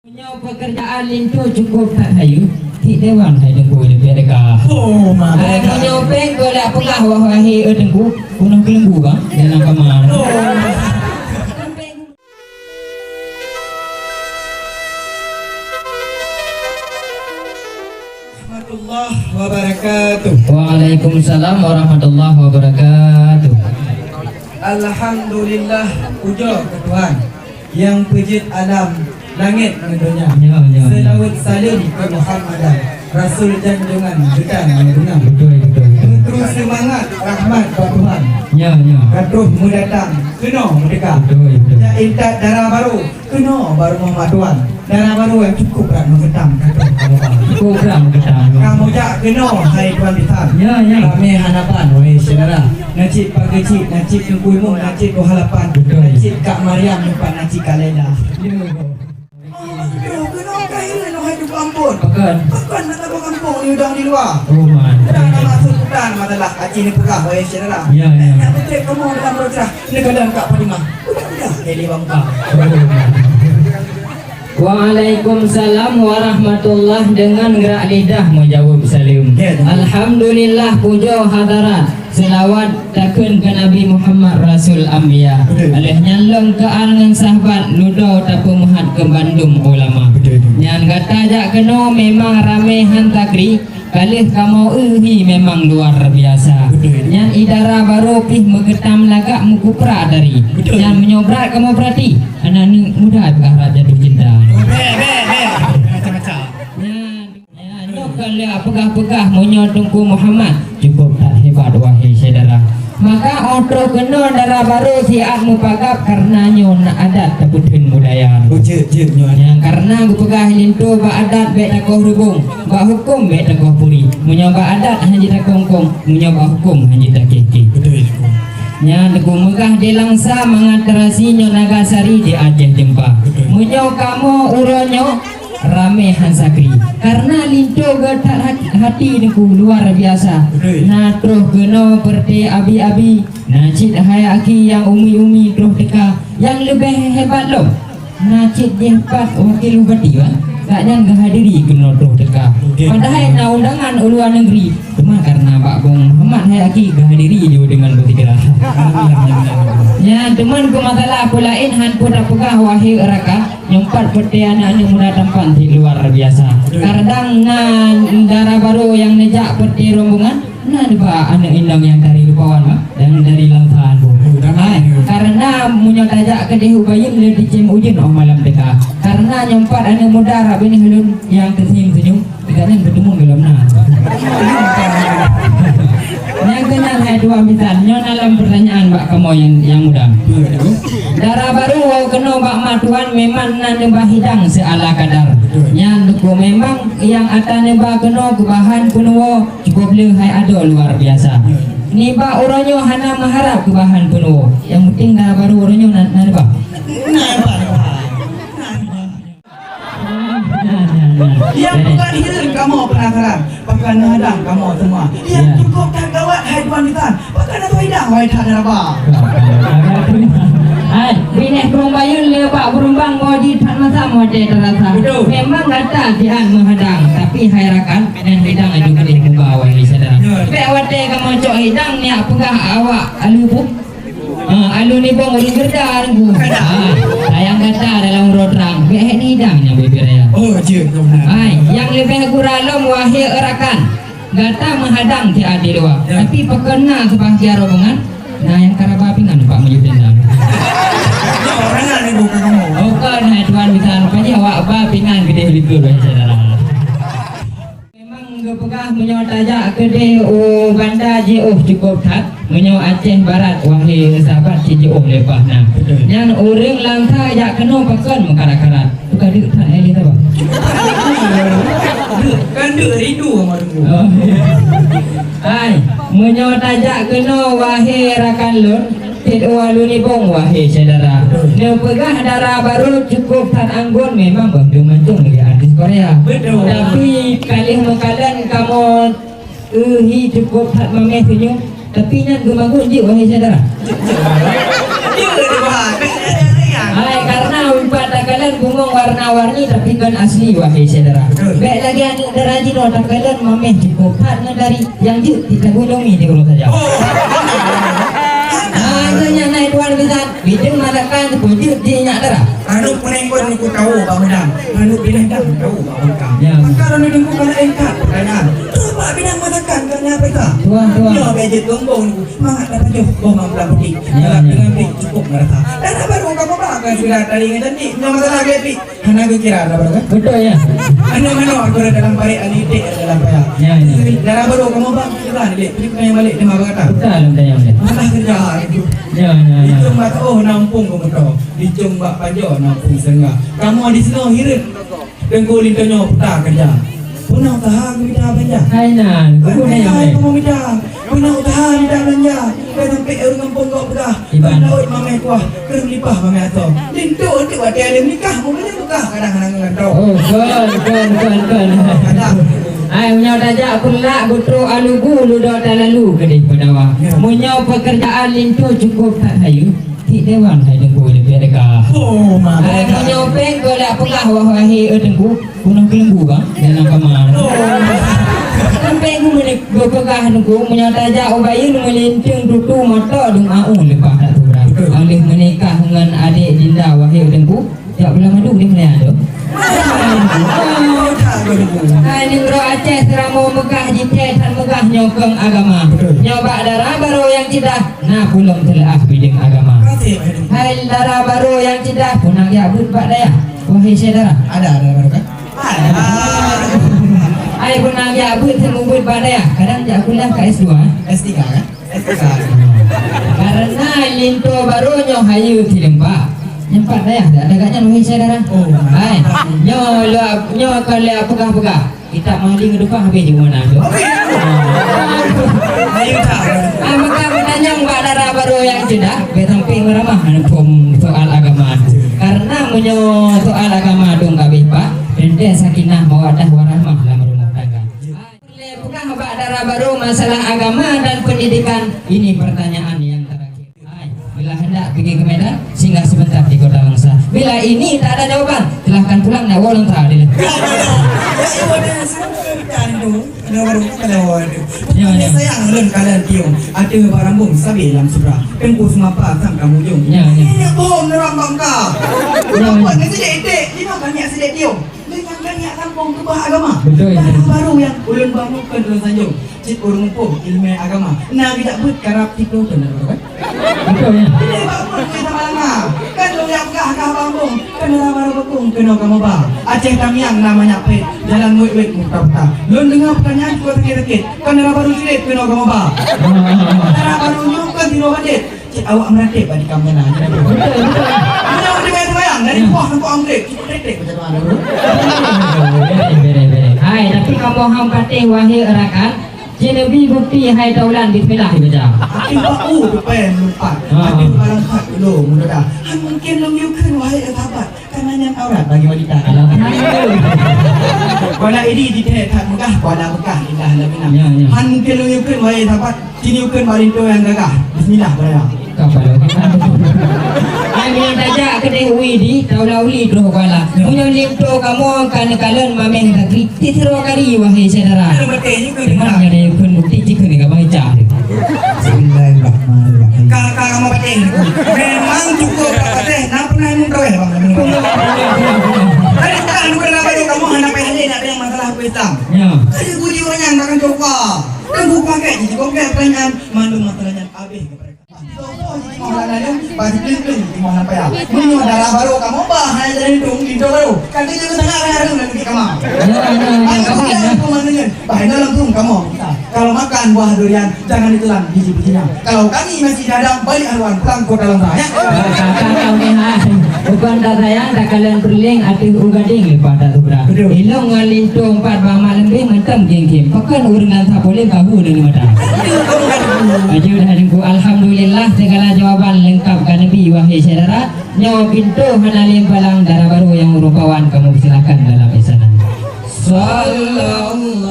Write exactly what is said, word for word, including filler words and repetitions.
Nyoe pekerjaan linto cukup that hayeue, cit dewan hai Teungku leubeh deka. Oh, ma. Hai, meunyoe péng keu lak peugah wahai, eh, Teungku, keunoe keuleumbu bang, dalam kamar. Oh. Warahmatullahi wabarakatuh. Waalaikumsalam warahmatullahi wabarakatuh. Alhamdulillah, pujoe keu Tuhan nyang peujeuet alam langét ngon donya. Ya, ya, ya. Seulaweuet saleuem keu Muhammadan, Rasul janjongan geutanyoe beuna. Beutôi, beutôi, beutôi. Keu seumangat rahmat bak Tuhan. Ya, ya. Ka troh meudatang keunoe meuteuka. Beutôi, beutôi. Jak intat dara barô keunoe bak rumoh mak tuan. Dara barô nyang cukup brat meugeutang ka troh kamoe ba. Cukup brat meugeutang. Kamoe jak keunoe hai tuan bisan. Ya, ya. Ramé hana ban wahé syedara. Na cit Pak Geuchik, na cit Teungku Imum, na cit Tuha Lapan. Beutôi. Na cit Kak Mariam, na pat na cit Kak Laila. Ya. Oh, keunoe, keunoe ka hireuen hai Teungku Ambon. Pakon? Pakon na saboh gampông ni udang di luwa. Oh, man. Dah na maksud bukan masalah aci ni peugah wahé syedara. Ya, ya. Nak beutôi kamoe dalam roja. Neukalon Kak Fatimah. Udah, udah, kayak lewat muka. Waalaikumsalam warahmatullah, dengan gerak lidah meujaweueb saleuem. Ya, ya. Alhamdulillah, pujoe hadarat, seulaweuet takheun keu Nabi Muhammad Rasul Anbiya. Betul. Lheueh nyan lom keu al ngon sahbat, ludoe tapeumeuhat keu bandum ulama. Betul, betul. Nyan gata jak keunoe memang ramé han takri, Ka lheueh kamoe eu hi memang luar biasa. Beutôi. Nyan idara barô pih meugeutang lagak meukupra tari. Beutôi. Nyan meunyoe brat kamoe peurati, aneuk muda peugah rab jatuh cinta. Bèk, bèk, bèk. Macam-macam. Nyan, nyan, nyoe ka lheueh peugah-peugah meunyoe Teungku Muhammad cukup that hebat, wahé syedara. Maka 'oh troh keunoe dara barô siat meupagat, kareuna nyoe na adat tapeutheun budaya. Oh, jeuet, jeuet nyoe. Nyang kareuna geupeugah linto bak adat bèk takoh reubông, bak hukôm bèk takoh puri. Meunyoe bak adat hana jeuet takongkong, meunyoe bak hukôm hana jeuet takéh-kéh. Beutôi, Teungku. Nyan Teungku meugah di Langsa mangat teurasi nyoe Nagasari di Aceh Jeumpa. Beutôi. Meunyoe kamoe uroe nyoe ramé han sakri. Kareuna linto geuh that hat-, hati Teungku luar biasa. Beutôi. Na troh keunoe peureuté abi-abi, na cit hai aki nyang umi-umi troh teuka. Nyang leubeh hebat lom, na cit jih pat wakil bupati, bah. Gobnyan geuhadiri keunoe troh teuka. Oke. Padahai na undangan u luwa neugri. Teuma kareuna bak Bung Muhammad hai aki geuhadiri jih deungon beusigra. Nyan, teuma keu masalah peue laén han peue tapeugah wahé rakan, nyoe pat peureuté aneuk-aneuk muda tampan cit luar biasa. Betul. Kadang na dara barô nyang neujak peureuté rombongan, na neuba aneuk inong nyang dari Lupawan, bah, nyang dari Langsa pun. Oh, ramai. Hai, kareuna meunyoe tajak keudeh u Bayeuen le dicém ujeuen 'oh malam teuka. Kareuna nyoe pat aneuk muda rab binéh ulôn nyang teusenyum-senyum. Gobnyan beuteumèe gohlom na. Nyang keunan hai dua bisan, nyoe na lom peurtanyaan bak kamoe nyang, nyang muda. Dara barô woe keunoe bak mak tuan memang na neuba hidang seuala kadar. Nyan Teungku memang nyang ata neuba keunoe keu bahan peunuwoe cukup le hai adoe luar biasa. Nibak uroe nyoe hana meuharab keu bahan peunuwoe. Nyang penting dara barô uroe nyoe na, na neuba. Nyang bukan hireuen kamoe penasaran, pakon neuhadang kamoe seumua. Nyang cukup that gawat hai tuan bisan, pakon neuhadang wahé that dara barô. Hai, binéh Krueng Bayeuen le bak Beurumbang ngon jih that masam watèe teurasa. Betul. Memang gata siat meuhadang, tapi hai rakan, nyan hidang aju keudeh muba wahé syedara. Ya. Bèk watèe kamoe cok hidang nyak peugah awak alu bu. Ha, alu nibong ureueng geureuda Teungku. Ha, sayang gata dalam uroe trang, bèk hèk nidang nyang bibir raya. Oh, jeuet, beuna. Hai, nyang leubeh gura lom wahé rakan. Gata meuhadang siat di luwa. Ya. Tapi pakon na seubahgian rombongan, na nyang ka raba pingan bak meujeuet dendam. Nyoe, hana ni bukan kamoe. Oh, kon hai tuan bisan, rupajih awak ba pingan keudeh likot, wahé syedara. Memang geupeugah meunyoe tajak keudeh u banda jiôh cukôp that, meunyoe Aceh Barat wahé sahabat cit jiôh leupah na. Betul. Nyan ureueng Langsa jak keunoe pakon meukarat-karat. Buka deuk that, eh, lé sabar. Deuk, kan deuk rindu sama rindu. Oh, iya. Hai, meunyoe tajak keunoe wahé rakan lôn, Cit u alu nibong, wahé syedara. Neupeugah dara barô cukôp that anggun, memang bah dum mantong lagèe artis Korea. Betul. Tapi ka lheueh meukalon kamoe eu hi cukôp that mamèh senyum, tapi nyan geumagun jeuet, wahé syedara. Hai, karena umpat takalon Bungong warna-warni tapi kon asli, wahai syedara. Betul. Bèk lagèe aneuk dara jinoe takalon mamèh cukôp that ngon dari nyang jeuet kita gunungi di uroe saja. Oh. Ah, itu nyang naik tuan bisan. Bideng masakan pun jeuet di nyak dara. Ranub peuneukot neukot tahu bak meudang. Ranub binatang tahu bak bangkang. Ya. Maka ranub dengku kana engkat pertanyaan. Coba bidang masakan kana peta. Tuan, tuan. Nyoe bèk jeuet gombong. Mangat tapajoh boh mamblang putéh. Ya, dalam ya. Dengan pih cukup merasa. Dara barô kamoe bak kan sudah tadi ngon cantik. Nyoe masalah gèt pih. Hana geukira dara barô kan? Betul, ya. Aneuk manok aku dalam parit, aneuk iték dalam paya. Ya, ya. Dara barô kamoe bak sudah ni, dek. Pergi tanya balik, dia marah kata. Betul, dalam tanya balik. Malah kerja itu. Ya, ya, ya. Itu mat oh nampung kamoe tu. Dicong bak pajoh nampung sehingga. Kamoe di sini hirit. Teungku linto nyoe peue ta keureuja. Peue na useuha geumita beulanja? Hai nan, peue na nyang lé? Peue na useuha mita beulanja? Ka sampoe ureueng gampông gob peugah, iban. Laôt mamèh kuah, keureung lipah mamèh asoe. Linto teuk watèe lheueh nikah, meunyoe nikah kadang hana ngon droe. Oh, kon, kon, kon, kon. Kadang. Hai, meunyoe tajak Peureulak, beutrok Alugu, Ludo talalu keudéh Peudawa. Ya. Meunyoe peukeurjaan linto cukup that hayeue, Cit dewan hai Teungku leubeh degah. Oh, ma. Hai, meunyoe péng golak peugah wahai, eh, Teungku, gunong keuleumbu bang dalam kama. Oh. Sampai ku meunik-, geupeugah Teungku, meunyoe tajak u Bayeuen meulinteung tutu moto dum au leupah tak tu bang. Betul. Oleh meunikah ngon adék Dinda wahai Teungku, jak bulan madu di mana tu? Oh, tak, Teungku. Hai, nanggroe Aceh seuramoe meugah jitée that meugah nyoe kong agama. Betul. Nyoe bak dara barô nyang ceudah. Na pulom teuleuah bideueng agama. Hai dara barô nyang ceudah, peue na geujak beuet bak dayah? Wahai syedara. Ada, ada, ada, kan? Ada. Hai peue na geujak beuet, seumeubeuet bak dayah? Kadang jak kuliah ka S dua, eh? S tiga, kan? S tiga. Karena linto barô nyoe hayeue tileumpa. Nyang pat dayah, ada gak nyan, wahai syedara? Oh. Hai, nyoe lua-, nyoe ka lheueh peugah-peugah. Kitab Mahli ngon Dufah habéh jeuet meunan tu. Habéh. Ah. Ayo, tak. Ah, maka meutanyong bak dara barô nyang ceudah, bèk sampoe meuramah phom soal agama. Karena meunyoe soal agama dong ka habéh, Pak, teuntèe sakinah, mawaddah, warahmah lam rumoh tangga. Peugah bak dara barô masalah agama dan pendidikan, ini pertanyaan yang terakhir. Hai, bila hendak pergi ke Medan, singgah sebentar di Kota Langsa. Bila ini tak ada jawaban, silahkan pulang, nak woe lonsa dia. Ya, ya. Sayang lôn kalon tiong, ateueh barambong sabe lam subra. Teungku seumapa sang ka mujong. Ya, ya. Ini boh neurang bangka. Ya, ya. Kenapa nasi dek-dek? Di mana banyak sidek tiong? Lé nyang kaniak gampông keubah agama. Betul, ya. Dara barô nyang ulôn bangun kon lôn sanjong. Cit ureueng muphom ileumèe agama. Na geujak beuet karab tipu keunoe, kan? Betul, ya. Ini bak buet nyang sama lama. Kan lôn jak peugah kah bambong. Kan dara barô beukong keunoe kamoe ba. Aceh Tamiang na manyak pet. Jalan wet-wet muta-muta. Lôn deungoe pertanyaan keu sakét-sakét. Kan dara barô sidek keunoe kamoe ba. Ah. Dara barô nyoe kan tiroe bandét. Cit awak meuratéb bak ikam nyang na. Betul, betul. Mana udah bayar sembahyang? Dari puah sampai Anggrék. Cit meuratéb macam mana, bro? Betul, betul, betul. Hai, tapi kamoe han patéh wahai rakan. Cit neubi bukti hai taulan bismillah dibaca. Hati bak u depan lumpat. Ha. Hati balang pat dulu mudah dah. Han mungkin lôn yue kheun wahai sahabat. Karena nyan aurat bagi wanita. Alhamdulillah. Kuala Idi jiteuh that meugah, Kuala Meukah indah laminah. Ya, ya. Han mungkin lôn yue kheun wahai sahabat. Sini ukeuen bak linto nyang gagah. Bismillah, Baraya. Kapal. Hai, meunyoe tajak keudeh u Idi, taula uli troh kuala. Ya. Meunyoe linto kamoe ka neukalon mamèh gaki, titroh kari, wahai syedara. Ada beuteh juga. Teuma ada ukeuen bukti jih keuneuk ka baca. Bismillahirrahmanirrahim. Ka, ka kamoe patéh. Memang cukup ka patéh. Nam pernah imum traweh, Bang? Tadi bukan, bukan apa tu, kamoe hana payah lé nak tanya masalah hukum Islam. Ya. Ada budi orang yang makan coba. Dan bukan kayak jadi kongkak pertanyaan. Mandum masalah nyan abéh keupada kamoe. Sopoh jitimoh lam naleueng, bah jikleung-kleung jitimoh lam paya. Meunyoe dara barô kamoe bah hana jadi lintong, lintong barô. Ka geujeuet sangat hana reueng lam binéh kama. Ya, ya, ya, ya. Aku peugah huköm mandum nyan, bah hana langsung kamoe bisa. Kalau makan buah durian, jangan ditelan biji-bijinya. Kalau kami masih dihadang, balik haluan pulang kota Langsa, ya. Kata kau ni, ha. Bukan tak sayang, tak kalian perling, ateueh u gading leupah tak subra. Betul. Ilong ngon lintong pat bah mak lembeh mantong geng-geng. Pakon ureueng Langsa polém ka hu deungon mata. Aduh, dah dengku. Alhamdulillah, segala jawaban lengkap ka neubi, wahai syedara. Nyoe pintoe hana lé palang, dara barô nyang ureueng pawan kamoe persilakan dalam istana. Sallallahu